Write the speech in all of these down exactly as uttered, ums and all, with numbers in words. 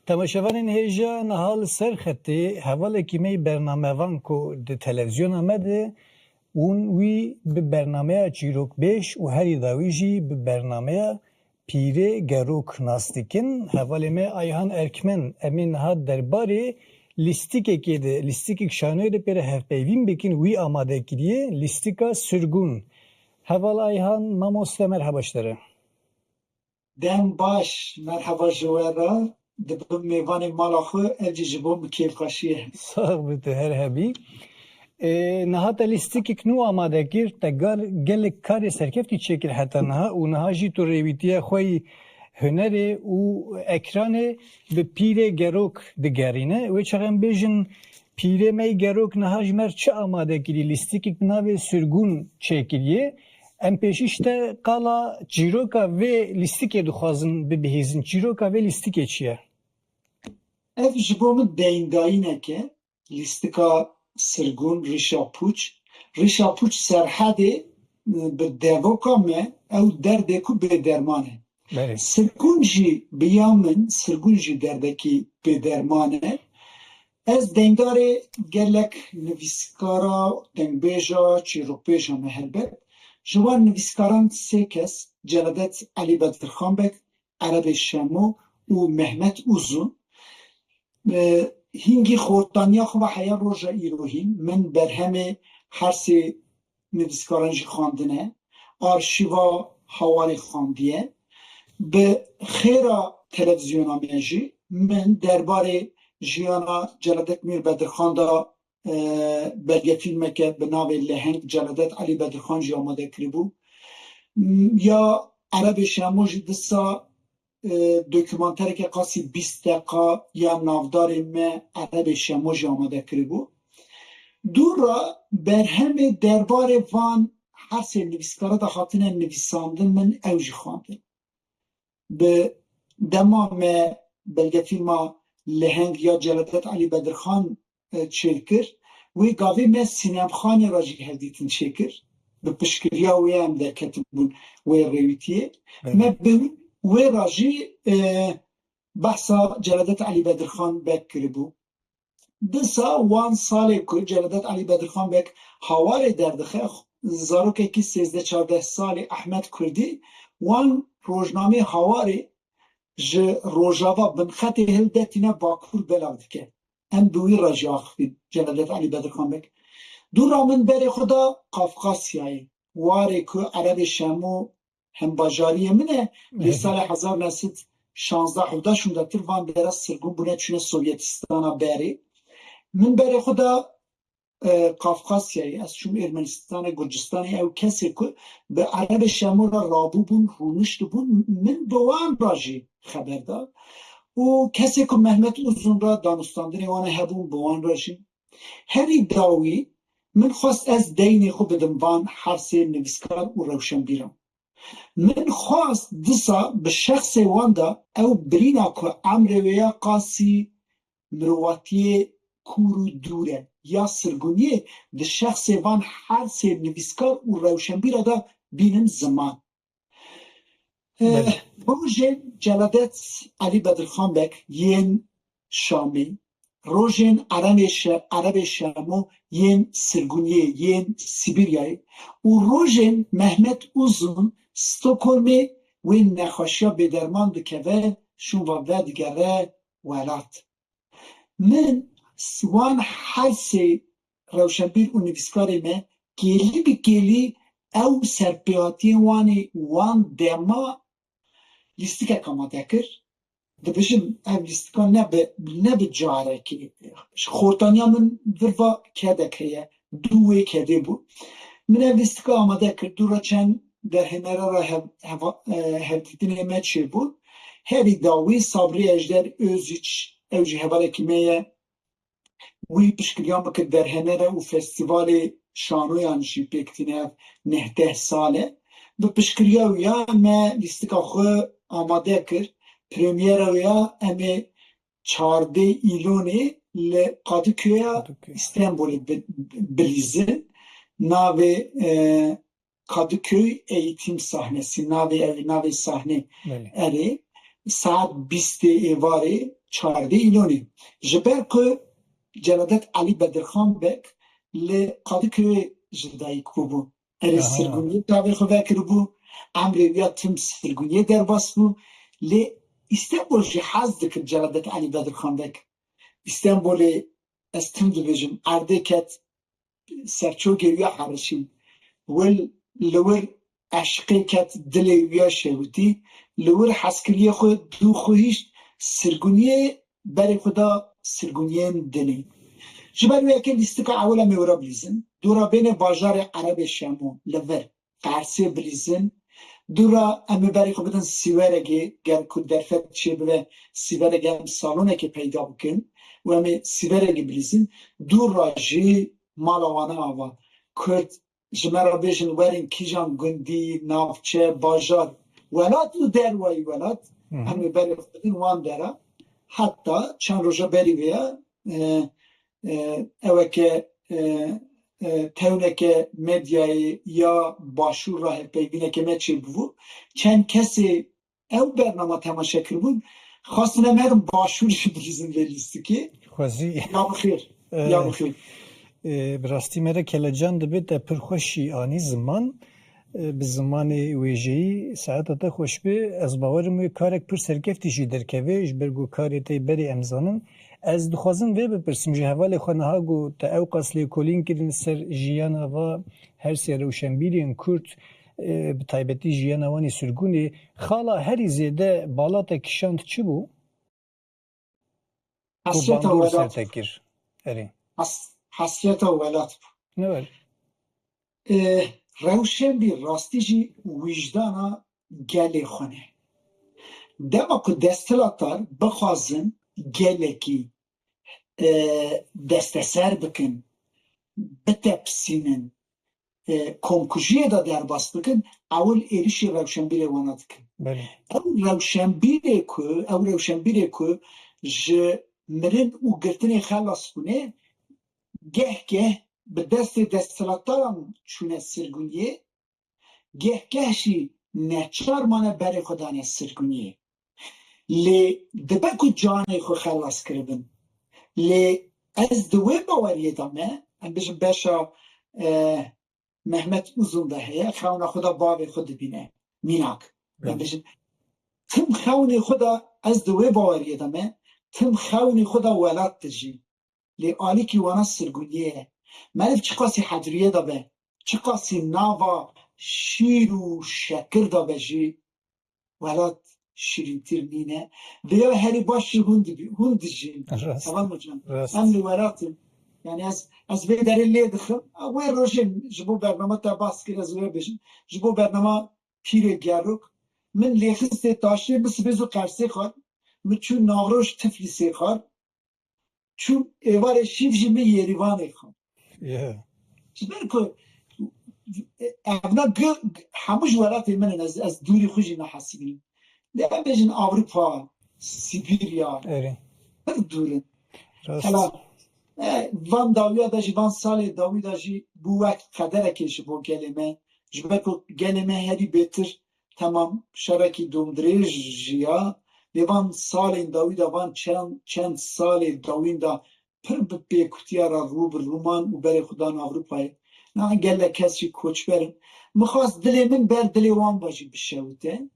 Temaşevanên hêja, niha li ser xetê hevalekî me yî bernamevan ku di televîzyona me de ûn wî bi bernameya çîrokbêj û herî dawî jî bi bernameya Pîrê Gerok nas dikin. Hevalê me Ayhan Erkmen, em ê niha derbarê lîstikekê de, lîstikek şanoyê de pê re hevpeyvîn bikin, wî amade kiriye, lîstika Sirgûn. Heval Ayhan, mamoste, merheba ji te re. Dem baş, merheba ji we re. Dibim mêvanê mala xwe, ev jî ji bo min kêfxweşî ye. Sax bi tu, her hebî. Ê, niha te lîstikek nû amade kir, te gar gelek karê serkeftî çêkir heta niha û niha jî tu rêwîtiya xwe yî hunerê û ekranê bi Pîrê Gerok digerîne. Wê çax em bêjin, Pîrê me yî Gerok niha ji me re çi amade kirî? Lîstikek bi navê Sirgûn çêkiriye. Em pêşî ji te qala çîroka vê lîstikê dixwazin bibihîzin. Çîroka vê lîstikê çi ye? Ev ji bo min deyndayînek e. Lîstika Sirgûn, Rîşa Pûç. Rîşa Pûç Serhedê, e, bi devoka me, ew derdê ku bêderman e. Belê. Sirgûn jî bi ya min, Sirgûn jî derdekî bêderman e. Ez deyndarê gelek nivîskara, dengbêja, çîrokbêja me helbet. Ji wan nivîskaran sê kes, Celadet Elî Bedirxan Beg, Erebê Şemo û Mehmet Uzun. E, hingî xortaniya xwe ve heya roja îro hîn. Min berhemê her sê nivîskaran jî xwendine. Arşîva Hawarê xwendiye. Bi xêra televîzyona me jî min derbarê jiyana Celadet Mîr Bedirxan da, e, belgefîlmeke bi navê Leheng, Celadet Elî Bedirxan jî amade kiribû. M-, ya Erebê Şemo jî disa, e, dokumantereke qasî bîst deqa ya navdarê me Erebê Şemo jî amade kiribû. Dû re berhemê derbarê van her sê nivîskara de hatine nivîsandin, min ew jî xwendin. Bi dema me belgefîlma Leheng ya Celadet Elî Bedirxan, e, çêkir, wê gavê me Sînemxanê re jî hevdîtin çêkir. Bi piştgiriya wê em derketibûn wê rêwîtiyê. Evet. Me bi wê re jî, e, behsa Celadet Elî Bedirxan Beg kiribû. Disa wan salê ku Celadet Elî Bedirxan Beg Hawarê derdixe, zarokekî sêzdeh çardeh salî Ehmed Kurdî, wan rojnameyê Hawarê ji Rojava Binxetê hildetîne Bakur belav dike. Em bi wî re jî axifîn, Celadet Elî Bedirxan Beg. Dû re min berê xwe da Qafqasyayê, warê ku Erebê Şemo hembajariyê min e, lê Evet. salê hezar neh sed şazdeh hevdeh şûndetir van dera sirgûn bûne, çûne Sovyetistana berê. Min berê xwe da, e, Qafqasyayê, ez çûm Ermenistanê, Gurcistanê, ew kesê ku bi Erebê Şemo re rabûbûn, rûniştibûn, min bi wan re jî xeber da. Û kesê ku Mehmet Uzun re danûstandinê wan hebûn, bi wan re jî. Herî dawî min xwest ez deynê xwe bidim van her sê nivîskar û rewşenbîran. Min xwest disa bi şexsê wan de ew birîna ku emrê wê ya qasî mirovatiyê kûr û dûr e, ya sirgûniyê di şexsê van her sê nivîskar û rewşenbîra de bînim ziman. Eh, Belê. Rojên Celadet Elî Bedirxan Beg yên Şamî, rojên Erebê Şe-, Erebê Şemo yên sirgûniyê, yên Sîbîryayê û rojên Mehmet Uzun Stockholmê wê nexweşiya bêderman dikeve, şûn ve vedigere welat. Min s-, wan her sê rewşenbîr û nivîskarê me kêlî bi kêlî ew serpêhatiyên wan ê wan dema lîstikek amade kir. Dibêjim ev lîstika ne bi, ne bi carekê. Ji xortaniya min vir va kedek heye. Dû wê kedê bû. Min ev lîstika amade kir. Dû re çend derhênere re hev-, heva-, e, hevdîtinê me çêbûn. Herî dawî Sabrî Ejder Özîç, ew jî hevalekî me ye. Wî piştgiriya min kir derhênere û festîvalê şanoyan jî pêk tîne ev neh deh sal e. Bi piştgiriya wî ya me lîstika xwe amade kir. Premyera wî ya em ê çardeh Îlonê li Kadıköya Kadıköy. Îstanbulê bi-, bilîzin. Navê, e, Kadıköy Eğitim Sahnesi, navê ev, navê sahnê Belê. erê. saet bîstê êvarê çardê îlonê. Ji ber ku Celadet Elî Bedirxan Beg li Kadıköyê ji dayik bûbû. Erê Aha. sirgûniyê tavê xwe vekiribû, emrê wî ya tim sirgûniyê derbas bû. Lê Îstanbul jî hez dikir Celadet Elî Bedirxan Beg. Îstanbulê ez tim dibêjim, erdê ket serçokê wî ya herişîn. Wil, li wir eşqê ket dilê wî ya şewitî, li wir hezkiriyê xwe dû xwe hîşt, sirgûniyê berê xwe da sirgûniyên dinê. Ji ber wê yekê lîstika ewil em ê wira bilîzin. Dû re bêne bajarê Erebê Şemo, li vir, Qersê bilîzin. Dû re em ê berê xwe bidin sîweregê, ger ku derfet çêbibe, sîweregê em salonekê peyda bikin û em ê sîweregê bilîzin. Dû re jî mala wana ava. Kurd ji me re bêjin werin kîjan gundî, navçe, bajar, welat û derwayî welat, Hı hı. em ê berê xwe bidin wan dera. Heta çend roja berî vê ya, e, e, eweke, e, e, tewneke medyayê ya Başûr re hevpeyvîneke me çêbûbû. Çend kesê ew bernama temaşe kiribûn, xwestin em herin Başûr jî bilîzin vê lîstikê. Xwezî. Ya bi xêr, Eh, ya bi xêr. eh, bi rastî me re kelecan dibe, te pir xweş jî anî ziman. Eh, bi zimanê wêjeyî, saeta te xweş be. Ez bawerim wê karek pir serkeftî jî derkeve, ji ber ku karê te berê em zanin. Ez dixwazim vê bipirsim ji hevalê xwe niha ku te ewqas lêkolîn kirin ser jiyana va her sê rewşenbîrên Kurd, e, bi taybetî jiyana wan ê sirgûnê, xala herî zêde bala te kişand çi bû? Ku Hesreta bandor ser welat. te kir. Erê. Has-, hesreta welat bû. Ne wer? E, rewşenbîr rastî jî wijdana gelê xwe ne. Dema ku desthilatdar bixwazin gelekî, e, desteser bikin, bitepisînin, e, komkujiyê de derbas bikin, ewil êrişî rewşenbîrê wana dikin. Belê. Ew rewşenbîrê ku, ew rewşenbîrê ku ji mirin û girtinê xelas bûne, geh geh bi destê desthilatdaran çûne sirgûniyê, geh geh jî neçar mane berê xwe dane sirgûniyê. Lê dibe ku canê xwe xelas kiribin. Lê ez di wê baweriyê de me, em bêjin beşa, e, Mehmet Uzun de heye, xewna xwe de bavê xwe dibîne. Mînak. Em Belê. bêjin, tim xewnê xwe de ez di wê baweriyê de me, tim xewnê xwe de welat dijî. Lê alîkî wana sirgûniyê ye. Meriv çiqasî hedriyê de be, çiqasî nava şîr û şekir de be jî, welat şîrîntîr nîne. Vêya herî baş jî hûn dibî-, hûn dijîn. Rast. Heval Mocan. Rast. Em li welat in. Yani ez, ez vê derê lê dixim. Wê rojê ji bo bernama te bas kir, ez wê bêjim. Ji bo bernama Pîrê Gerok, min lêxistê taşê, min sibê zû Qersê xwar, min çû Navroş Tiflîsê xwar, çûm êvarê şîv jî min Yêrîvanê xwar. Yeah. Ji ber ku evna gi-, hemû ji welatê min in, ez, ez dûrî xwe jî nahesibînim. Lê em bêjin Ewropa, Sibîrya, Erê. pir dûr in. Rast. Hela, e, van dawiya de jî, van salê dawî de jî bû wek qederekê ji bo gelê me. Ji ber ku gelê me herî bêtir, temam şerekî domdirêj jî ya. Lê van salên dawî de, van çend, çend salê dawîn de pir bi pêkutiya re rû bi rû man û berê xwe dan Ewropayê. Niha gelek kes jî koçber in. Min xwest dilê min ber dilê wan ve jî bişewite.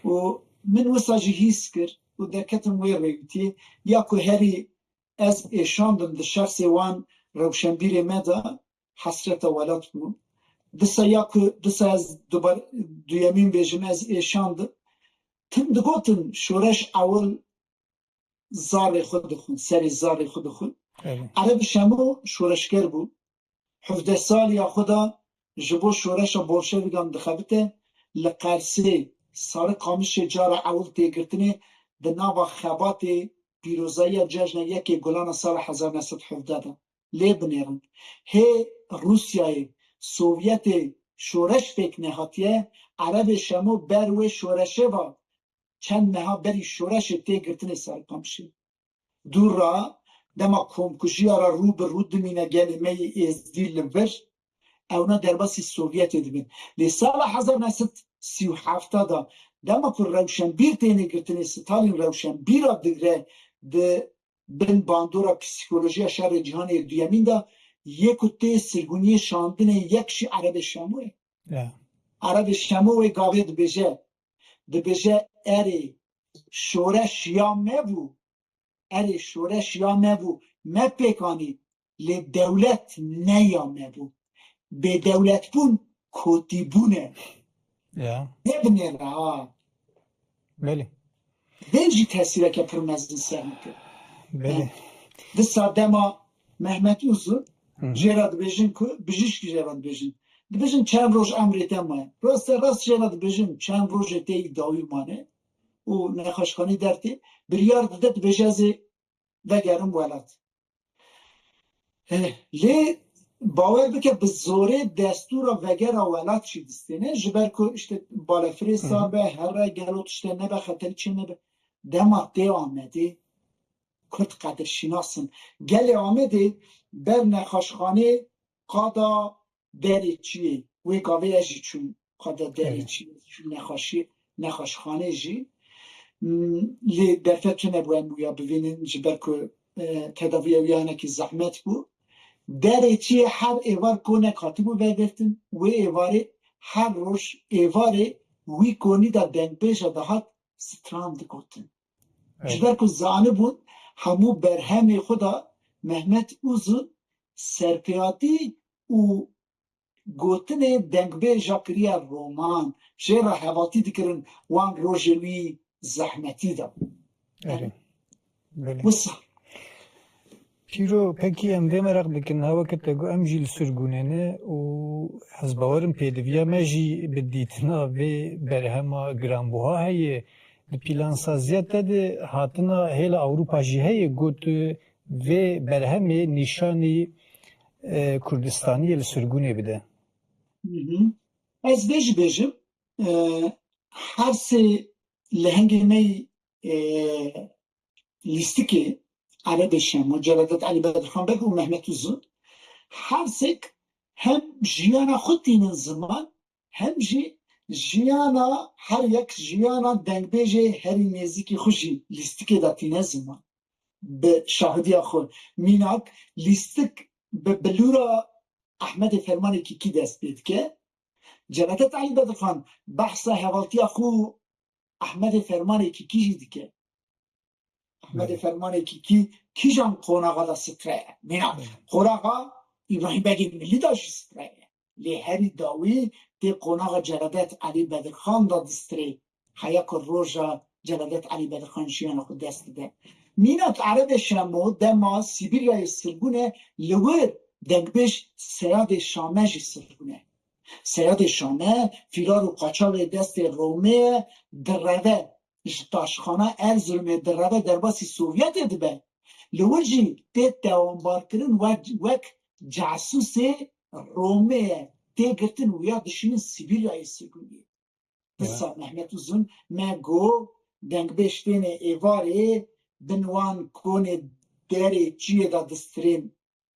Û min wisa jî hîs kir û derketim wê rêwitiyê. Ya ku herî ez êşandim di şexsê wan rewşenbîrê me de, hesreta welat bû. Disa ya ku, disa ez dubar-, duyemîn bêjim, ez êşandim. Tim digotin şoreş ewil zarê xwe dixwin, serê zarê xwe dixwin. Evet. Ereb Şemo şoreşger bû. Hevdeh saliya xwe de ji bo şoreşa bolşevîkan dixebite, li Qersê, Sarikamişê cara ewil têgirtinê di nava xebatê pîrozayiya cejna yekê Gulana sala hezar neh sed hevdeh de. Lê binêrin. Hê Rûsyayê, Sovyetê şoreş pêk nehatiye, Erebê Şemo ber wê şoreşê ve çend meha berî şoreşê tê girtinê Serikamişê. Dû ra dema komkujiya re rû bi rû dimîne gelê me yê Êzdî li vir, ewna derbasî Sovyetê dibin. Lê sala hezar neh sed sî û heft de Dema ku rewşenbîr têne girtinê, Stalin rewşenbîra digre di bin bandora psîkolojiya şerê cîhanê yê duyemîn de, yê ku tê sirgûniyê şandinê yek jî Erebê Şemo ye. Ya. Erebê Şemo wê gavê dibêje, dibêje, erê, şoreş ya me bû, erê, şoreş ya me bû, me pêk anî, lê dewlet ne ya me bû. Bêdewletbûn kotîbûn e. Ya. Ne binêre ha. Belê. Vê jî tesîreke pir mezin ser min kir. Belê. Disa dema Mehmet Uzun, Hı hı. jê re dibêjin ku, bijîşk jê re dibêjin. Dibêjin çend roj emrê te maye. Rast e, rast jê re dibêjin çend rojê te yî dawî mane û nexweşxanî dertê. Biryar dide, dibêje ez ê vegerim welat. Eh, lê bawer bike, bi zorê destûra vegera welat jî distêne, ji ber ku işte balefirê Hı hı. sar be, here gelo tiştê nebe, xeterî çê nebe. Dema tê Amedê, Kurd qedirşînas in. Gelê Amedê ber nexweşxanê qada derê çiyê, wê gavê ez jî çûm qada derê Evet. çiyê, çûm nexweşî-, nexweşxanê jî. Hmm, lê derfet tune bû em wîya bivînin, ji ber ku, e, tedaviya wî hinekî zehmet bû. Derê çiyê her êvar konek hatibû vegirtin, wê êvarê her roj êvarê wî konî de dengbêja dihat stran digotin. Ji Evet. ber ku zanibûn hemû berhemê xwe de Mehmet Uzun serpêhatî û gotinê dengbêja kiriye roman. Jê re hevaltî dikirin wan rojê wî zehmetî de. Erê. Belê. Wisa. Pîro, pekî em vê meraq dikin, ha weke te got em jî li sirgûnê ne û ez bawerim pêdiviya me jî bi dîtina vê berhema giranbuha heye. Di pîlansaziya te de hatina hêla Ewropa jî heye, got vê berhemê nîşanî, e, Kurdistaniyê li sirgûnê bide. Hı hı. Ez vê jî bêjim, e, her sê lehengê me yî, e, lîstikê Erebê Şemo, Celadet Elî Bedirxan Beg û Mehmet Uzun, her sêk hem jiyana xwe tînin ziman, hem jî jiyana her yek, jiyana dengbêjê herî nêzîkî xwe jî lîstikê de tîne ziman. Bi şahidiya xwe. Mînak, lîstik bi bilûra Ehmedê Fermanê Kîkî dest pê dike. Celadet Elî Bedirxan behsa hevaltiya xwe û Ehmedê Fermanê Kîkî jî dike. Ehmedê Belê. Fermanê Kîkî kîjan qonaxa de streye? Mînak, Belê. Qonaxa Îbrahîm Begê Milî de jî streye. Lê herî dawî tê qonaxa Celadet Elî Bedirxan de distrê. Heya ku roja Celadet Elî Bedirxan jiyana xwe dest dide. Mînak Erebê Şemo dema Sîbiryayê sirgûne li wir dengbêj Seyadê Şame jî sirgûne. Seyadê Şame fîrar û qaçaxê destê Romê ye, direve ji taşxana Erzurumê direve derbasî Sovyetê dibe. Li wir jî tê tewanbarkirin wek, wek casûsê Romê ye. Tê girtin û ya dişînin Sîbiryayê sirgûniyê. Ya. Disa Mehmet Uzun me got, dengbêj têne êvarê, bin wan konê derê çiyê de distirên.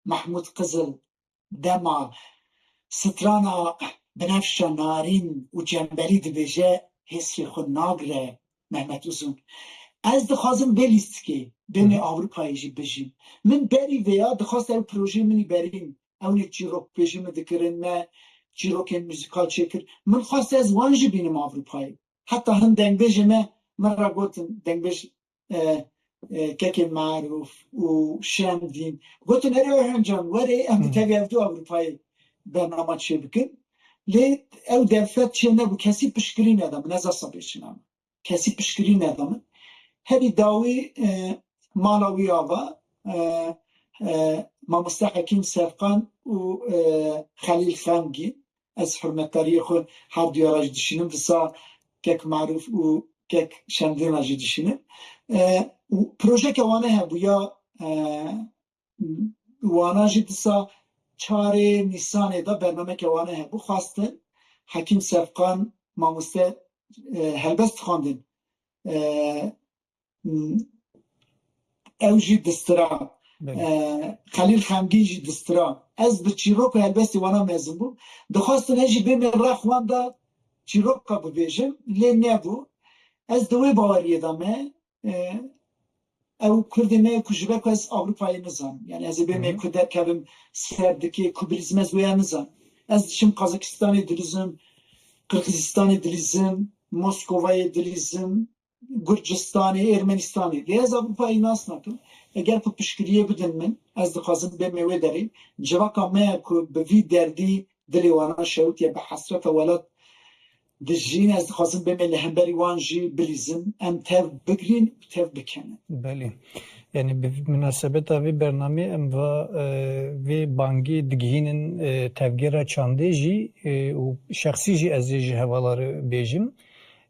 Mehmûd Qizil dema strana Binefşa Narîn û Cemberî dibêje, hêsiyê xwe nagire Mehmet Uzun. Ez dixwazim vê lîstikê bêne Hı hı. Ewropayê jî bijîm. Min berî vêya dixwast ew projeyê min î berîn. Ewnê çîrokbêjî min dikirin, me çîrokên muzîkal çêkir. Min xwest ez wan jî bînim Ewropayê. Heta hin dengbêjê me min re gotin, dengbêj, e, e, Kekê Marûf û Şemdîn. Gotin, erê Orhan can, werê em bi Hı. tevî hevdû Ewropayê bernama çêbikin. Lê ew derfet çê nebû, kesî piştgirî neda min, ez esa bêjin ama. Kesî piştgirî neda min. Herî dawî, e, mala wî ava, e, e, mamoste Hekîm Sefqan û, e, Xelîl Xemgîn. Ez hurmetdariyê xwe her duya re jî dişînim, disa kek Marûf û kek Şemdîn re jî dişînim. E, û projeke wane hebûya, e, wana jî disa çarê Nîsanê de bernameke wane hebû. Xwestin Hekîm Sefqan mamoste, e, helbest dixwandin. E, ew jî distira. Belê. E, Xelîl Xemgîn jî distira. Ez bi çîrok û helbestê wana mezin bûm. Dixwestin ez jî bême rex wan de çîroka bibêjim, lê nebû. Ez di wê baweriyê de me, e, ew Kurdê me ku ji ber ku ez Ewropayê nizanim. Yani ez ê bêmê ku derkevim ser dikê ku bilîzim ez wêya nizanim. Ez diçim Qazakistanê dilîzim, Qirgizistanê dilîzim, Moskovayê dilîzim, Gurcistanê, Ermenistanê. Lê ez Ewropayê nas nakim. Eger ku piştgiriyê bidin min, ez dixwazim bêmê wê derê. Civaka me ku bi vî derdî dilê wana şewitiye, bi hesreta welat dijîn, ez dixwazim bêmê li hemberî wan jî bilîzim. Em tev bigirîn û tev bikenin. Belê. Yani bi minasebeta vê bernamê em va, e, vê bangê digihînin, e, tevgera çandê jî, e, û şexsî jî ez ê ji hevala re bêjim.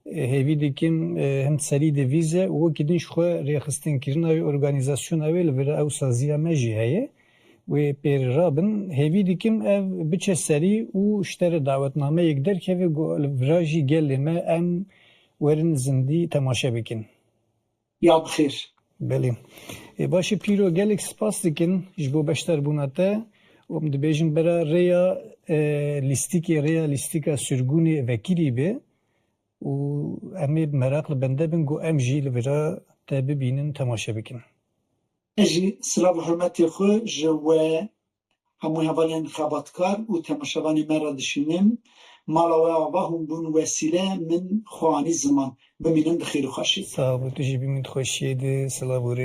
E, hêvî dikim, e, him serî de vîze û wekî din ji xwe rêxistinkirina wê organîzasyona wê li vira ew saziya me jî heye. Wê pêr rabin. Hêvî dikim ev biçe serî û ji te re dawetnameyek derkeve ku li vira jî gelê me em werin zindî temaşe bikin. Ya bi xêr. Belê. Ê, baş e Pîro, gelek spas dikin ji bo beşdarbûna te. Û em dibêjin bera rêya, e, lîstikê, rêya lîstika sirgûnê vekirî be. Û em ê bi meraq li bende bin ku em jî li vira te bibînin, temaşe bikin. Ez jî silav û hurmetê xwe ji we hemû hevalên xebatkar û temaşevanê me re dişînim. Mala we ava hûn bûn wesîle min xwe anî ziman. Bimînin bi xêr û xweşî. Sağ ol, tu jî bimîn di xweşiyê de. Silav û rê.